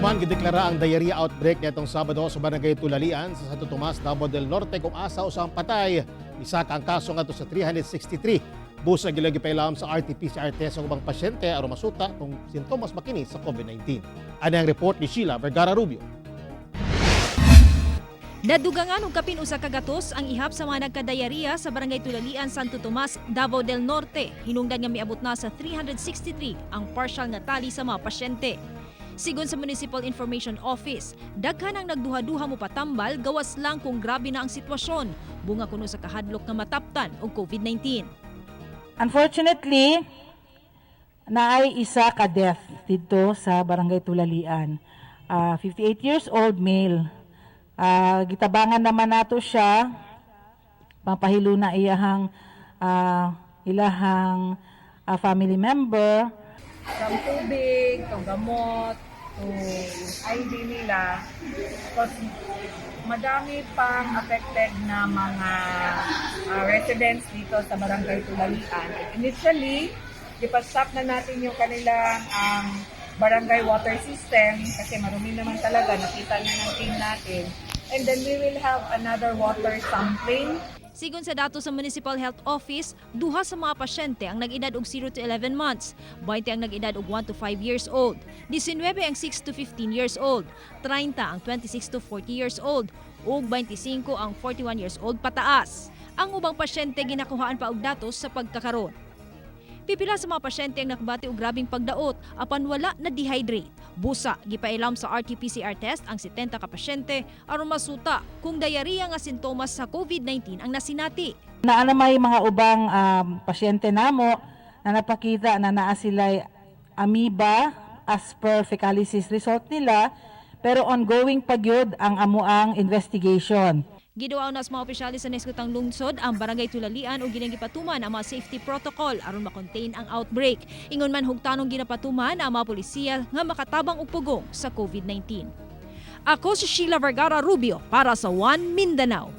Human gideklara ang diarrhea outbreak nitong Sabado sa Barangay Tulalian sa Santo Tomas, Davao del Norte, kung asa usa ang patay. Misaka ang kaso ngadto sa 363. Busa gila gipailam sa RT-PCR test ang ubang pasyente aron masuta kung sintomas ba kini sa COVID-19. Ani ang report ni Sheila Vergara Rubio. Nadugangan og kapin 100 ang ihap sa mga nagkadayariya sa Barangay Tulalian, Santo Tomas, Davao del Norte. Hinungdan nga miabot na sa 363 ang partial nga tali sa mga pasyente. Sigon sa Municipal Information Office, daghan ang nagduha-duha mo patambal gawas lang kung grabe na ang sitwasyon, bunga kuno sa kahadlok nga mataptan og COVID-19. Unfortunately, naay isa ka death dito sa Barangay Tulalian. 58 years old male. Gitabangan naman nato siya, papahilo na ilahang family member. From tubig, to gamot, to ID nila. Because madami pang affected na mga residents dito sa Barangay Tulalian. Initially, ipa-stop na natin yung kanilang barangay water system kasi marumi naman talaga, nakita na ng team natin. And then we will have another water sampling. Sigon sa datos sa Municipal Health Office, duha sa mga pasyente ang nag-edad og 0 to 11 months, 20 ang nag-edad og 1 to 5 years old, 19 ang 6 to 15 years old, 30 ang 26 to 40 years old, ug 25 ang 41 years old pataas. Ang ubang pasyente ginakuhaan pa og datos sa pagkakaron. Pipila sa mga pasyente ang nakabati og grabing pagdaot apan wala na dehydrate. Busa gipailam sa RT-PCR test ang 70 ka pasyente aron masuta kung diarrhea nga sintomas sa COVID-19 ang nasinati. Naa na may mga ubang pasyente namo na napakita na naa sila amoeba as per fecalysis result nila, pero ongoing pa gyud ang amuang investigation. Giduaw na sa mga opisyales sa nahiskutang lungsod ang Barangay Tulalian ug ginagipatuman ang mga safety protocol aron makontain ang outbreak. Ingon man, hugtanong ginapatuman ang mga polisiya nga makatabang og pugong sa COVID-19. Ako si Sheila Vergara Rubio para sa One Mindanao.